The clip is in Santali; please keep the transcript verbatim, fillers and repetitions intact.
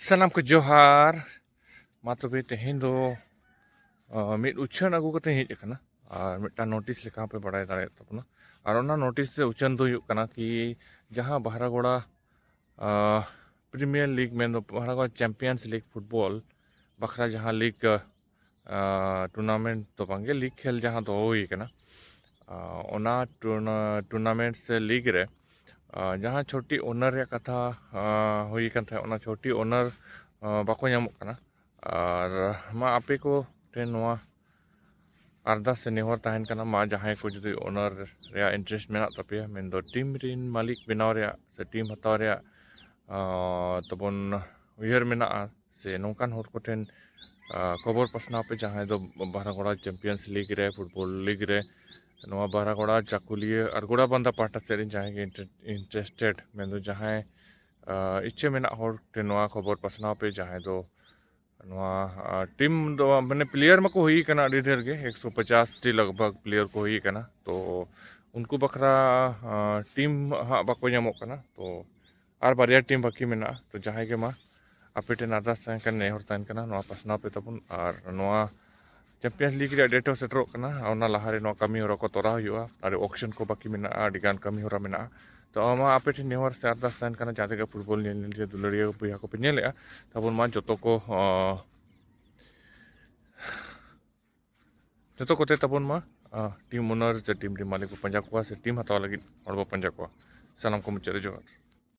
ᱥᱟᱱᱟᱢ ᱠᱚ ᱡᱚᱦᱟᱨ᱾ ᱢᱟ ᱛᱚᱵᱮ ᱛᱮᱦᱮᱧ ᱫᱚ, ᱟᱸ, ᱢᱤᱫ ᱩᱪᱷᱟᱹᱱ ᱟᱹᱜᱩ ᱠᱟᱛᱮᱧ ᱦᱮᱡ ᱟᱠᱟᱱᱟ᱾ ᱟᱨ ᱢᱤᱫᱴᱟᱝ ᱱᱳᱴᱤᱥ ᱞᱮᱠᱟ ᱦᱚᱸᱯᱮ ᱵᱟᱲᱟᱭ ᱫᱟᱲᱮᱭᱟᱜ ᱛᱟᱵᱚᱱᱟ᱾ ᱟᱨ ᱚᱱᱟ ᱱᱳᱴᱤᱥ ᱨᱮ ᱩᱪᱷᱟᱹᱱ ᱫᱚ ᱦᱩᱭᱩᱜ ᱠᱟᱱᱟ ᱠᱤ ᱡᱟᱦᱟᱸ ᱵᱟᱦᱨᱟᱜᱚᱲᱟ, ᱟᱸ, ᱯᱨᱤᱢᱤᱭᱟᱨ ᱞᱤᱜᱽ ᱢᱮᱱᱫᱚ ᱵᱟᱦᱨᱟᱜᱚᱲᱟ ᱪᱟᱢᱯᱤᱭᱟᱱᱥ ᱞᱤᱜᱽ ᱯᱷᱩᱴᱵᱚᱞ ᱵᱟᱠᱷᱨᱟ ᱡᱟᱦᱟᱸ ᱞᱤᱜᱽ, ᱟᱸ, ᱴᱩᱨᱱᱟᱢᱮᱱᱴ ᱫᱚ ᱵᱟᱝᱜᱮ, ᱞᱤᱜᱽ ᱠᱷᱮᱞ ᱡᱟᱦᱟᱸ ᱫᱚᱦᱚ ᱦᱩᱭ ᱠᱟᱱᱟ, ᱟᱸ, ᱚᱱᱟ ᱴᱩᱨᱱᱟ-, ᱴᱩᱨᱱᱟᱢᱮᱱᱴ ᱥᱮ ᱞᱤᱜᱽ ᱨᱮ, ᱟᱸ, ᱡᱟᱦᱟᱸ ᱪᱷᱚᱴᱤ ᱳᱱᱟᱨ ᱨᱮᱭᱟᱜ ᱠᱟᱛᱷᱟ, ᱟᱸ, ᱦᱩᱭ ᱠᱟᱱ ᱛᱟᱦᱮᱸᱫ, ᱚᱱᱟ ᱪᱷᱚᱴᱤ ᱳᱱᱟᱨ, ᱟᱸ, ᱵᱟᱠᱚ ᱧᱟᱢᱚᱜ ᱠᱟᱱᱟ᱾ ᱟᱨ ᱢᱟ ᱟᱯᱮ ᱠᱚ ᱴᱷᱮᱱ ᱱᱚᱣᱟ ᱟᱨᱫᱟᱥ ᱥᱮ ᱱᱮᱦᱚᱨ ᱛᱟᱦᱮᱱ ᱠᱟᱱᱟ, ᱢᱟ ᱡᱟᱦᱟᱸᱭ ᱠᱚ ᱡᱩᱫᱤ ᱳᱱᱟᱨ ᱨᱮᱭᱟᱜ ᱤᱱᱴᱟᱨᱮᱥᱴ ᱢᱮᱱᱟᱜ ᱛᱟᱯᱮᱭᱟ, ᱢᱮᱱᱫᱚ ᱴᱤᱢ ᱨᱮᱱ ᱢᱟᱹᱞᱤᱠ ᱵᱮᱱᱟᱣ ᱨᱮᱭᱟᱜ ᱥᱮ ᱴᱤᱢ ᱦᱟᱛᱟᱣ ᱨᱮᱭᱟᱜ, ᱟᱸ, ᱛᱟᱵᱚᱱ ᱩᱭᱦᱟᱹᱨ ᱢᱮᱱᱟᱜᱼᱟ, ᱥᱮ ᱱᱚᱝᱠᱟᱱ ᱦᱚᱲ ᱠᱚᱴᱷᱮᱱ, ᱟᱸ, ᱠᱷᱚᱵᱚᱨ ᱯᱟᱥᱱᱟᱣ ᱯᱮ, ᱡᱟᱦᱟᱸᱭ ᱫᱚ ᱵᱟᱦᱨᱟᱜᱚᱲᱟ ᱪᱟᱢᱯᱤᱭᱟᱱᱥ ᱞᱤᱜᱽ ᱨᱮ, ᱯᱷᱩᱴᱵᱚᱞ ᱞᱤᱜᱽ ᱨᱮ, ᱱᱚᱣᱟ ᱵᱟᱦᱨᱟᱜᱚᱲᱟ, ᱪᱟᱠᱩᱞᱤᱭᱟᱹ ᱟᱨ ᱜᱚᱲᱟᱵᱟᱱᱫᱟ ᱯᱟᱦᱴᱟ ᱥᱮᱫ ᱨᱮᱱ ᱡᱟᱦᱟᱸᱭ ᱜᱮ ᱤᱱᱴᱟᱨᱮᱥᱴᱮᱰ, ᱢᱮᱱᱫᱚ ᱡᱟᱦᱟᱸᱭ, ᱟᱸ, ᱤᱪᱪᱷᱟᱹ ᱢᱮᱱᱟᱜ ᱦᱚᱲ ᱴᱷᱮᱱ ᱱᱚᱣᱟ ᱠᱷᱚᱵᱚᱨ ᱯᱟᱥᱱᱟᱣ ᱯᱮ, ᱡᱟᱦᱟᱸᱭ ᱫᱚ ᱱᱚᱣᱟ, ᱟᱸ, ᱴᱤᱢ ᱫᱚ, ᱢᱟᱱᱮ, ᱯᱞᱮᱭᱟᱨ ᱢᱟᱠᱚ ᱦᱩᱭ ᱠᱟᱱᱟ ᱟᱹᱰᱤ ᱰᱷᱮᱨ ᱜᱮ, ᱮᱠᱥᱚ ᱯᱚᱪᱟᱥ ᱴᱤ ᱞᱟᱜᱽ ᱵᱷᱟᱜᱽ ᱯᱞᱮᱭᱟᱨ ᱠᱚ ᱦᱩᱭ ᱠᱟᱱᱟ᱾ ᱛᱚ ᱩᱱᱠᱩ ᱵᱟᱠᱷᱨᱟ, ᱟᱸ, ᱴᱤᱢ ᱦᱟᱸᱜ ᱵᱟᱠᱚ ᱧᱟᱢᱚᱜ ᱠᱟᱱᱟ᱾ ᱛᱚ ᱟᱨ ᱵᱟᱨᱭᱟ ᱴᱤᱢ ᱵᱟᱹᱠᱤ ᱢᱮᱱᱟᱜᱼᱟ᱾ ᱛᱚ ᱡᱟᱦᱟᱸᱭ ᱜᱮ, ᱢᱟ ᱟᱯᱮ ᱴᱷᱮᱱ ᱟᱨᱫᱟᱥ ᱛᱟᱦᱮᱱ ᱠᱟᱱᱟ, ᱱᱮᱦᱚᱨ ᱛᱟᱦᱮᱱ ᱠᱟᱱᱟ, ᱱᱚᱣᱟ ᱯᱟᱥᱱᱟᱣ ᱯᱮ ᱛᱟᱵᱚᱱ᱾ ᱟᱨ ᱱᱚᱣᱟ ᱪᱟᱢᱯᱤᱭᱟᱱᱥ ᱞᱤᱜᱽ ᱨᱮᱭᱟᱜ ᱰᱮᱴ ᱦᱚᱸ ᱥᱮᱴᱮᱨᱚᱜ ᱠᱟᱱᱟ᱾ ᱚᱱᱟ ᱞᱟᱦᱟᱨᱮ ᱱᱚᱣᱟ ᱠᱟᱹᱢᱤ ᱦᱚᱨᱟ ᱠᱚ ᱛᱚᱨᱟᱣ ᱦᱩᱭᱩᱜᱼᱟ᱾ ᱟᱨ ᱚᱠᱥᱮᱱ ᱠᱚ ᱵᱟᱹᱠᱤ ᱢᱮᱱᱟᱜᱼᱟ, ᱟᱹᱰᱤ ᱜᱟᱱ ᱠᱟᱹᱢᱤ ᱦᱚᱨᱟ ᱢᱮᱱᱟᱜᱼᱟ᱾ ᱛᱚ ᱢᱟ ᱟᱯᱮ ᱴᱷᱮᱱ ᱱᱮᱦᱚᱨ ᱥᱮ ᱟᱨᱫᱟᱥ ᱛᱟᱦᱮᱱ ᱠᱟᱱᱟ, ᱡᱟᱦᱟᱸ ᱛᱤᱱᱟᱹᱜ ᱯᱷᱩᱴᱵᱚᱞ ᱧᱮᱞ ᱧᱮᱞ ᱛᱮ ᱫᱩᱞᱟᱹᱲᱤᱭᱟᱹ ᱵᱚᱭᱦᱟ ᱠᱚᱯᱮ ᱧᱮᱞᱮᱫᱼᱟ ᱛᱟᱵᱚᱱ, ᱢᱟ ᱡᱚᱛᱚ ᱠᱚ, ᱟᱸ, ᱡᱚᱛᱚ ᱠᱚᱛᱮ ᱛᱟᱵᱚᱱ ᱢᱟ, ᱟᱸ, ᱴᱤᱢ ᱳᱱᱟᱨ ᱥᱮ ᱴᱤᱢ ᱨᱮᱱ ᱢᱟᱹᱞᱤᱠ ᱵᱚ ᱯᱟᱸᱡᱟ ᱠᱚᱣᱟ, ᱥᱮ ᱴᱤᱢ ᱦᱟᱛᱟᱣ ᱞᱟᱹᱜᱤᱫ ᱦᱚᱲ ᱵᱚ ᱯᱟᱸᱡᱟ ᱠᱚᱣᱟ᱾ ᱥᱟᱱᱟᱢ ᱠᱚ ᱢᱩᱪᱟᱹᱫ ᱨᱮ ᱡᱚᱦᱟᱨ᱾